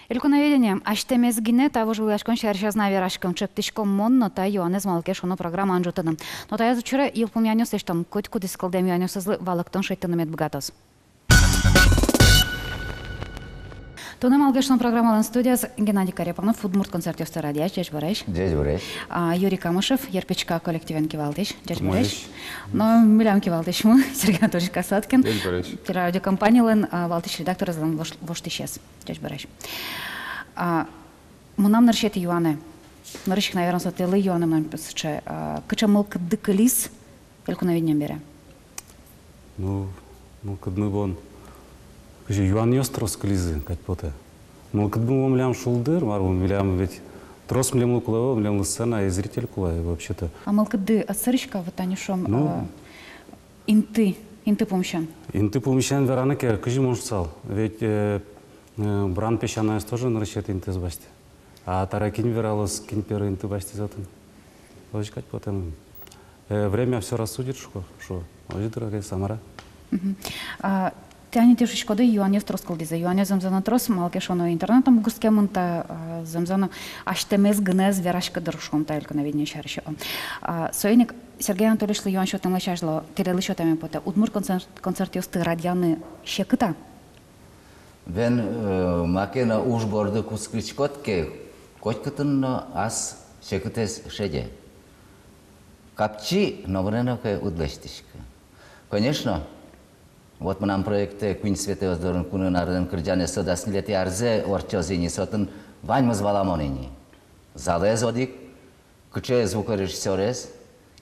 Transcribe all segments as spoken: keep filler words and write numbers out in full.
«Элькуновидение» асьтэмез гинэ та вожвылъяськон сярысь ӧз на вераськы. Чектӥськом мон но та юанэз, малы ке шуоно, программаын ӝутыны. Но таяз учыре йылпумъянъёс лэсьтом, котькудӥз кылдэм юанъёсызлы валэктон шедьтыны мед быгатоз. Туннэ «Малы ке шуоно» программалэн студияз Геннадий Корепанов, удмурт концертъёсты радъясь. Ӟечбуресь. Ӟечбуресь. А, Юрий Камышев, «Ерпичка» коллективен кивалтӥсь. Ӟечбуресь. Ӟечбуресь. Но милям кивалтӥсьмы Сергей Анатольевич Касаткин. Ӟечбуресь. Телерадиокомпанилэн, а, валтӥсь редакторезлэн вош-, воштӥсез. Ӟечбуресь. А, мынам нырысетӥ юанэ. Нырысь ик, наверно, со тӥледлы юанэ мынам сыӵе, а, кыӵе мылкыдды кылиз «Элькуновидениен» бере? Ну, мылкыдмы бон, кызьы, юанъёс трос кылизы, кадь потэ. Мылкыдмы бон милям шулдыр, мар бон, милям ведь трос милемлы кулэ ӧвӧл, милемлы сцена и зритель кулэ вообще-то. А мылкыдды ӧз сӧриськы-а, вот тани шуом, ну, а, инты, инты пумысен? Инты пумысен вераны ке, кызьы мон шуысал. Ведь, э, э, Бран песянаез тоже нырысетӥ интыез басьтэ. А табере кин вералоз, кин первый инты басьтӥз отын? Озьы кадь потэ мыным. Э, время всё рассудит, шуко, шуо. Озьы дыр, окей, самара. Мгм. А, тани тӥ шуиськоды, юанъёс трос кылдӥзы. Юанъёс зэмзэ но трос, малы ке шуоно, интернетын бугырскемын та, а, зэмзэ но асьтэмез гинэ ӧз вераськы, дыр, шуом, та «Элькуновидение» сярысь. А, соин ик Сергей Анатольевичлы юан сётэмлэсь азьло тӥледлы сётэме потэ: удмурт концерт-, концертъёсты радъяны секыт-а? Бен, э, маке но уж борды кутскиськод ке, котькытын но ас секытэз шеде. Капчи номыре но ке уд лэсьтӥськы. Конечно, вот мынам проектэ, «Куинь светэос дорын кунын арлэн кырӟанэз», со дас ньылетӥ арзэ ортчоз ини, со отын ваньмыз валамон ини. Залэз одӥг, кыӵе звукорежиссёрез,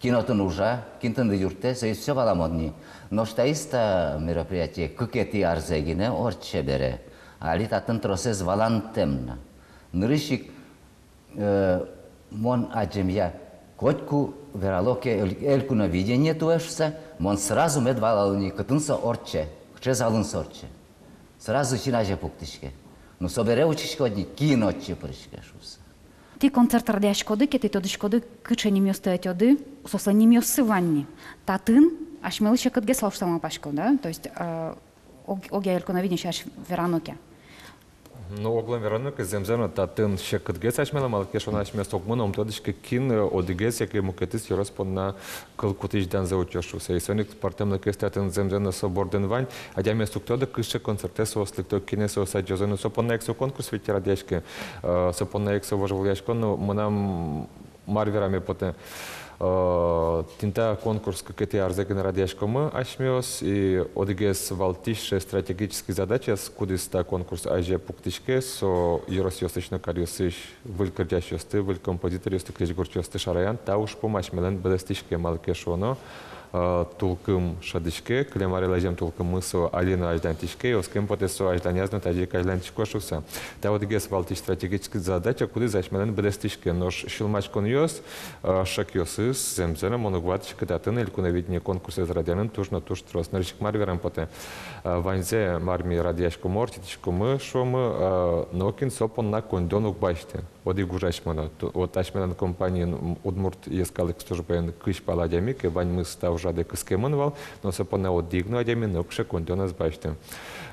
кин отын ужа, кин тыныд юрттэ, соиз всё валамон ни. Нош таиз та мероприятие кыкетӥ арзэ гинэ ортче бере, али татын тросэз валантэм на. Нырысь ик, э, мон адӟемъя, котьку верало ке «Эль-, Элькуновидение» туэ шуыса, мон сразу мед валало ни, кытын со ортче, кыӵе залын со ортче. Сразу син азе пуктӥське. Ну, собере учкиськод ни, кин отчы пыриське шуыса. Тӥ концерт радъяськоды ке, тӥ тодӥськоды, кыӵе нимъёсты ӧтёды, соослэн нимъёссы вань ни. Татын асьмелы секытгес вал шуыса малпасько, да? То есть, э, ог-, огъя «Элькуновидение» сярысь верано ке. Ну, оглом верано ке, зэмзэ но татын секытгес асьмелы, малы ке шуоно, асьмеос огмы но ум тодӥське, кин, э, одӥгез яке мукетыз ёрос понна кыл кутӥсь данзэ утёз шуыса. И соин ик пӧртэмлыкез татын зэмзэ но со бордын вань. Адямиос уг тоды, кыӵе концертэ соос лыкто, кинэ соос адӟозы. Но со понна ик со конкурс ведь радъяське. Э, со понна ик со вожвылъяськон, но мынам мар вераме потэ. Э, тӥни та конкурс кыкетӥ арзэ гинэ радъяськомы асьмеос, и одӥгез валтӥсь стратегический задачаос, кудӥз та конкурс азе пуктӥське, со ёросъёсысь но каръёсысь выль кырӟасьёсты, выль композиторъёсты, крезьгурчиосты шараян. Та ужпум асьмелэн быдэстӥське, малы ке шуоно, э, тулкым шӧдӥське, кылем аре лэзем тулкыммы со али но азьланьтӥське, оскем потэ, со азьланяз но тазьы ик азьланьтӥськоз шуыса. Та одӥгез валтӥсь стратегический задача, кудӥз асьмелэн быдэстӥське. Нош сюлмаськонъёс, э, шекъёсыз, зэмзэ но, мон уг ватӥськы, татын «Элькуновидение» конкурсэз радъянын туж но туж трос. Нырысь ик мар верам потэ. Э, ваньзэ, мар ми радъяськомы, ортчытӥськомы, шуомы, э, нокин со понна коньдон уг басьты. Одӥг ужасьмы но. Ту-, вот асьмелэн компаниын, м, удмурт йӧскалык службаын кызь пала адями ке, ваньмыз та ужрадэ кыскемын вал, но со понна одӥг но адями нокыӵе коньдон ӧз басьты.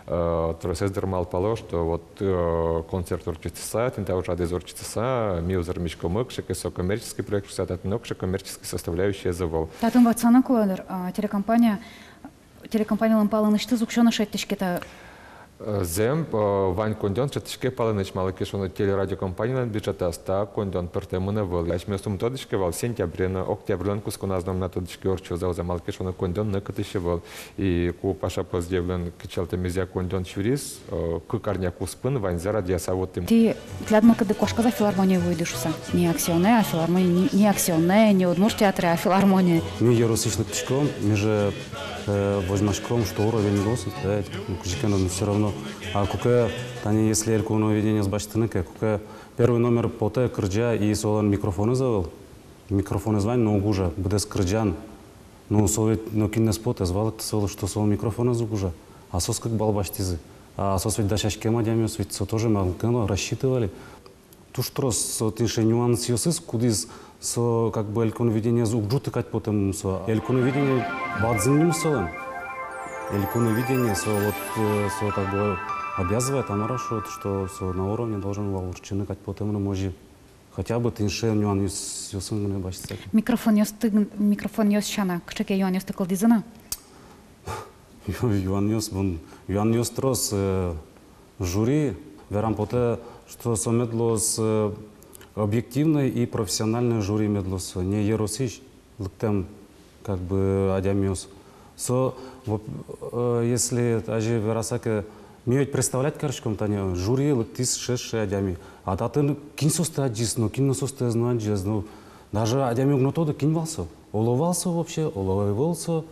Э, тросэз, дыр, малпало, что вот, э, концерт ортчытыса, тӥни та ужрадэз ортчытыса, ми узырмиськомы, кыӵе ке со коммерческий проект шуыса, татын нокыӵе коммерческий составляющаяз ӧвӧл. Татын ватсано кулэ, дыр, а, телекомпания Телекомпаниялэн палэнысьтыз уксё но шедьтӥське та. Э, зэм, э, вань коньдон шедьтӥське палэнысь, малы ке шуоно телерадиокомпаниялэн бюджетаз та коньдон пыртэмын ӧвӧл. Асьмеос ум тодӥське вал, сентябрен но, октябрьлэн кутсконаз но, мынам тодӥське, ортчоз-а, малы ке шуоно коньдон нокытысь ӧвӧл. И ку Паша Поздеевлэн кичӧлтэмезъя коньдон сюриз, э, кык арня куспын ваньзэ радъяса вуттӥм. Тӥ Тӥляд мылкыдды куашказ-а филармоние вуиды шуыса? Ни «Аксионэ», а филармония ни, ни «Аксионэ», ни удмурт театре, а филармония. Ми ёросысь лыктӥськом, ми же, э, возьмаськом, что уровень луоз, да, ну, кызьы ке но, но всё равно. А куке, тани если «Элькуновидениез» басьтыны ке, куке первый номер потэ, кырӟа, и солэн микрофонэз ӧвӧл. Микрофонэз вань, но уг ужа, быдэс кырӟан. Ну, со ведь нокинэз потэ, ӧз валэкты солы, что солэн микрофонэз уг ужа. А соос кык балл басьтӥзы. А соос ведь дасяськем адямиос, ведь со тоже малы ке но рассчитывали. Туж трос со тӥни сыӵе нюансъёсыз, кудӥз со, как бы, «Элькуновидениез» уг ӝуты кадь потэ мыным со. «Элькуновидение» бадӟым ним солэн. «Элькуновидение» со, вот, э, со, как бы, Обязывает, а мар шуод, что со на уровне должен вал ортчыны кадь потэмын, может, хотя бы тынь сыӵе юанъёсын гинэ басьтыса. Микрофонъёсты, микрофонъёс сяна, кыӵе ке юанъёсты кылдӥзы на? Ю-, юанъёс, бон, юанъёс трос, э, жюри, верам потэ, что со мед луоз, э, объективной и профессиональной жюри мед луоз, не ёросысь лыктэм, как бы, адямиос. Со, вот, э, если даже вераса ке, ми ведь представлять кариськом, тани жюри лыктӥз сыӵе-сыӵе адями. А татын кин соосты адӟиз но, кин но соосты ӧз но адӟы, ӧз но. Даже адями уг но тоды, кин вал со. Оло вал со вообще, оло ӧвӧл со.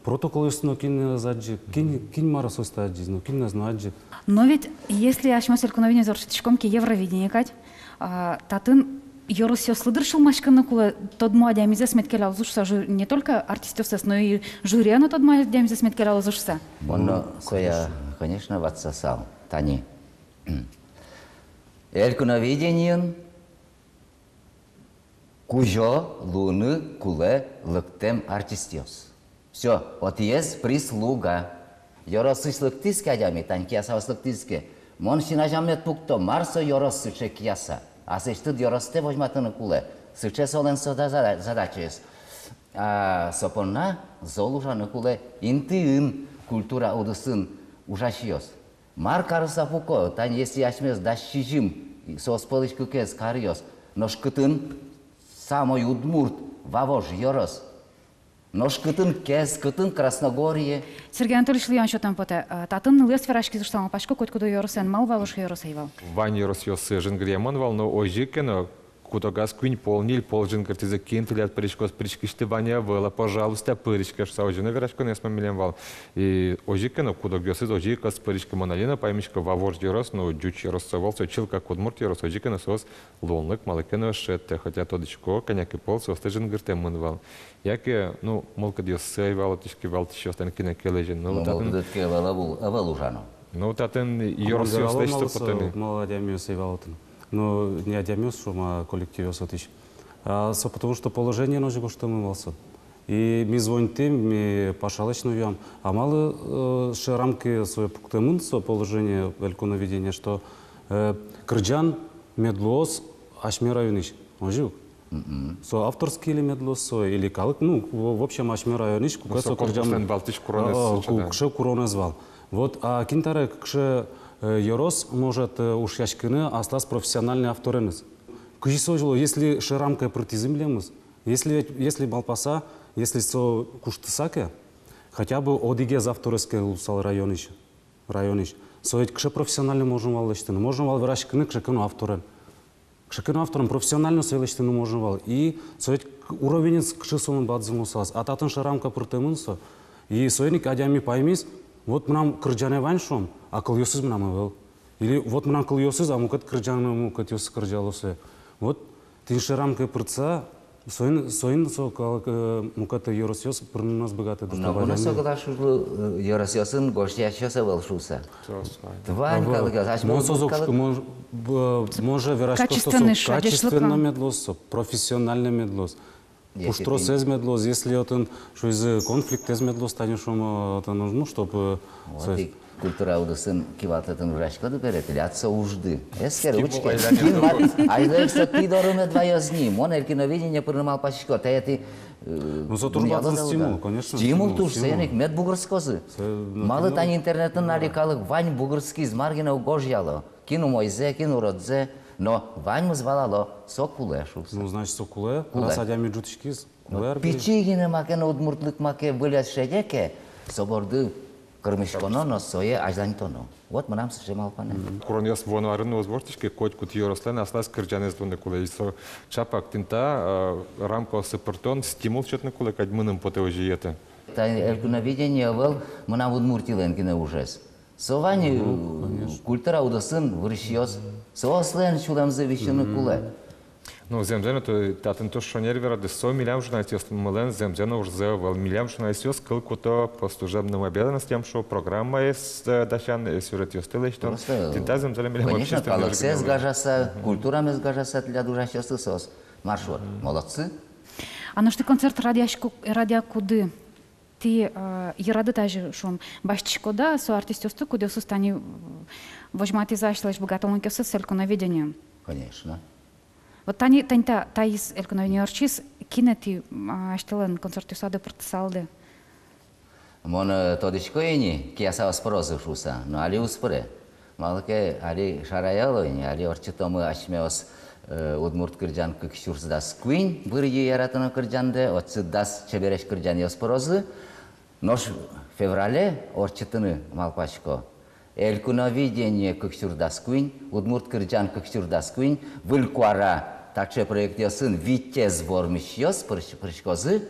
Протоколъёсты но кин ӧз адӟы, кин, кин мар соосты адӟиз но, кин ӧз но адӟы. Но ведь, если асьмеос Элькуновидениез ортчытӥськом ке Евровидение кадь, а, татын ёросъёслы дыр сюлмаськыны кулэ, тодмо адямизэс мед келялозы шуыса, жю-, не только артистъёссэс, но и жюрие но тодмо адямизэс мед келялозы шуыса. Мон но, ну, сое, конечно, конечно, ватсасал, тани. Элькуновидениын кузё луыны кулэ лыктэм артистъёс. Всё, отӥез прислуга. Ёросысь лыктӥз ке адями, тани Киясаос лыктӥз ке, мон син азям мед пукто, мар со ёрос сыӵе Кияса. Аслэсьтыд ёростэ возьматыны кулэ. Сыӵе солэн со да-, зада-, задачаез. А со понна зол ужаны кулэ интыын, культура удысын ужасьёс. Мар карыса пуко, тани если асьмеос дас сизьым, соос пӧлысь кыкез каръёс, нош кытын самой удмурт Вавож ёрос? Нош кытын Кез, кытын Красногорье? Сергей Анатольевичлы юан сётэме потэ. А, татын нылъёс вераськизы шуыса малпасько, котькуд ёросэн, малы Вавож ёрос ӧй вал? Вань ёросъёсы жингыръямын вал, но озьы ке но, куд-огаз куинь пол, ньыль пол жингыртӥзы, кин тӥляд пыриськоз, пыриськисьты вань-а, ӧвӧл-а, пожалуйста, пыриське шуыса, озьы но вераськонъёсмы милем вал. И озьы ке но, куд-огъёсыз озьы ик ӧз пыриськы, мон али но паймисько, Вавож ёрос, ну, ӟуч ёрос со ӧвӧл, со чылкак удмурт ёрос, озьы ке но соос луонлык малы ке но ӧз шедьтэ, хотя тодӥсько, кӧня ке пол соосты жингыртэмын вал. Яке, ну, мылкыдъёссы ӧй вал отысь кивалтӥсьёслэн, кинэ ке лэзьыны. Ну, ну, татын мылкыдъёссы ӧй вал, ӧвӧл, ӧвӧл ужано. Ну, татын ёросъёслэсь со потэ ни. Малы адямиос ӧй вал отын. Ну, не адямиос шуом, а коллективъёс отысь. А со потому что положение но озьы гожтэмын вал со. И ми звонитӥм, ми Пашалэсь но юам. А малы, э, сыӵе рамка сое пуктэмын, со положение Элькуновидение, что, э, кырӟан мед луоз асьме районысь. Озьы ук. Мгм. Со авторский ли мед луоз со, или калык, ну, в, в общем, асьме районысь, куке со кырӟан. Валтӥсь куронэз, а, ку-, кыӵе куронэз вал. Вот, а кин табере, кыӵе, э, ёрос может, э, ушъяськыны аслаз профессиональный автореныз? Кызьы со озьы луоз, если сыӵе рамка пыртӥзы милемыз, если, если малпаса, если со куштыса ке, хотя бы одӥгез авторез ке луысал районысь, районысь. Со ведь кыӵе профессиональный можем вал лэсьтыны, можем вал вераськыны кыӵе ке но авторен. Кыӵе ке но авторен профессионально сое лэсьтыны можно вал. И со ведь к-, уровенез кыӵе солэн бадӟым луысал. А татын сыӵе рамка пыртэмын со. И соин ик адями паймиз, вот мынам кырӟанэ вань шуом, а кылъёсыз мынам ӧвӧл. Или вот мынам кылъёсыз, а мукет кырӟанэ, мукетъёсыз кырӟало сое. Вот тӥни сыӵе рамка пыртса, соин, соин со калык, э, мукет ёросъёс пырыны ӧз быгаты. Но дыр табере. Мон соглаш, э, ёросъёсын гожъясьёс ӧвӧл шуыса. Вань калыкъёс, асьме удмурт калык. Мон созо, мон, б-, мон же верасько, что со качественно мед луоз, со профессионально мед луоз. Пуштросэз мед луоз, если отын, шуизы, конфликтэз мед луоз, тани шуом, отын, ну, чтобы, э, вот со и культура удысын кивалтэтын ужаськоды бере, тӥляд со ужды. Эскер, учке. Кин ма-, азьло ик со тӥ доры мед ваёз ни, мон Элькуновидение пырыны малпасько, тае тӥ, э, ну, со туж бадӟым стимул, конечно. Стимул туж, соин ик мед бугырскозы. Малы тани интернетын али калык вань бугырскиз, мар гинэ уг гожъяло. Кин умойзэ, кин уродзэ, но ваньмыз валало, со кулэ шуыса. Ну, значит, со кулэ, кулэ. Раз адями ӝутӥськиз. Кулэ. Пичи гинэ маке но, удмуртлык маке выльысь шедьтэ ке, со борды кырмиськоно но, сое азьланьтоно. Вот мынам сыӵе малпанэ. Куронъёс вуоно арын но уз воштӥськы, котькуд ёрослэн аслаз кырӟанэз луыны кулэ. И со чапак тӥни та, э, рамкаосы пыртон, стимул сётыны кулэ кадь, мыным потэ, озьы йӧтэ. Та Элькуновидение ӧвӧл мынам Удмуртилэн гинэ ужез. Со вань, ну, э, конечно, культура удысын вырисьёс. Соослэн сюлэмзы висьыны кулэ. Ну, зэмзэ но, то, татын туж шонер верады, со милям журналистъёсмылэн зэмзэ но ужзы ӧвӧл. Милям журналистъёс кыл куто по служебным обязанностям, шуо, программаез, э, дасян, э, сюжетъёсты лэсьтон. Просто, тӥни та зэмзэ но милям, конечно, общественный калыксэс гажаса, культурамес гажаса тӥляд ужасьёсты соос. Мар шуод, молодцы. А нош тӥ концерт радъясько-, радъякуды Тӥ, а, йырады тазьы, шуом, басьтӥськоды-а со артистъёсты, кудъёсыз тани, м, возьматӥзы асьсэлэсь быгатонлыкъёссэс Элькуновидениын? Конечно. Вот тани, тани та, таиз Элькуновидение ортчиз, кинэ тӥ, м, а, асьтэлэн концертъёсады пыртысалды? Мон, э, тодӥсько ини, кияса ӧз пырозы шуыса, но али уз пыре. Малы ке али шараял ини, али ортчытомы асьмеос, э, удмурт кырӟан кык сюрс дас куинь быръи яратоно кырӟандэ, отчы дас чебересь кырӟанъёс пырозы. Нош феврале ортчытыны малпасько Элькуновидение кык сюрс дас куинь, удмурт кырӟан кык сюрс дас куинь, выль куара таӵе проектъёсын витез вормисьёс пырсь-, пыриськозы,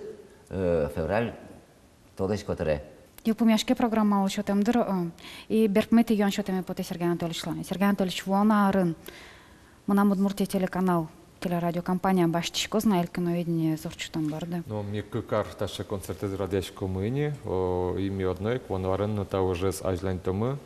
э, февраль толэзь котыре. Йылпумъяське программалы сётэм дыр, э, и берпуметӥ юан сётэме потэ Сергей Анатольевичлы. Сергей Анатольевич, вуоно арын «Мынам Удмуртие» телеканал, телерадиокомпания басьтӥськоз на Элькуновидение ортчытон борды. Но ми кык ар таӵе концертэз радъяськомы ини, о, и ми одно ик вуоно арын но та ужез азьланьтомы.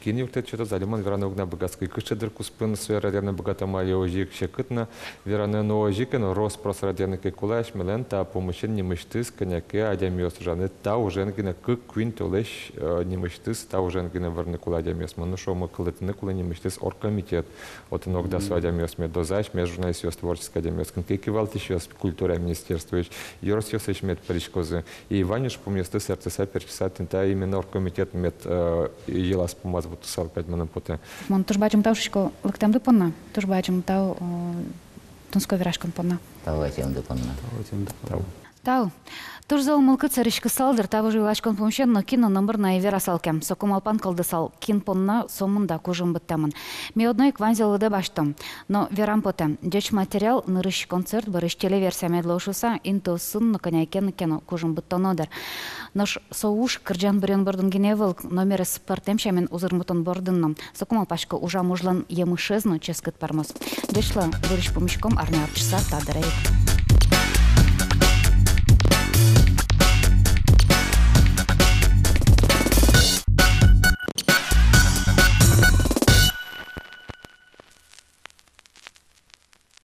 Кин юрттэт сётоз, али мон вераны уг на быгатскы, кыӵе дыр куспын сое радъяны быгатом, али озьы ик секыт на вераны, но озьы ик но рос-прос радъяны ке кулэ, асьмелэн та пумысен нимысьтыз кӧня ке адямиос ужаны, та ужен гинэ, кык-куинь толэзь, э, нимысьтыз та ужен гинэ вырыны кулэ адямиос. Мон но шуом, кылдытыны кулэ нимысьтыз оргкомитет. Отын ог дасо адямиос мед луозы, асьме журналистъёс, творческой адямиос, кин ке кивалтӥсьёс культура министерствоысь, ёросъёсысь мед пыриськозы. И вань ужпумъёсты сэртыса, пертчыса, тӥни та именно оргкомитет мед, э, йылаз-пумаз вуттысал кадь, мыным потэ. Мон туж бадӟым тау шуисько лыктэмды понна, туж бадӟым тау, э, тунсыко вераськон понна. Тау ӧтемды понна. Тау ӧтемды понна. Тау. Тау. Туж зол мылкыд сэрыськысал дыр та выжы йыласькон пумысен, нокин но номыр но ӧй верасал ке. Соку малпан кылдысал, кин понна со мында кужым быдтэмын. Ми одно ик ваньзэ лыдэ басьтом. Но верам потэ, ӟеч материал, нырысь концерт, бӧрысь телеверсия мед луоз шуыса, интыосын но кӧня ке но кужым быдтоно дыр. Нош со уж кырӟан быръён бордын гинэ ӧвӧл, номерез пӧртэм сямен узырмытон бордын но. Соку малпасько, ужам ужлэн емышез но ческыт пӧрмоз. Ӟеч луэ, выльысь пумиськом арня ортчыса та дыре ик.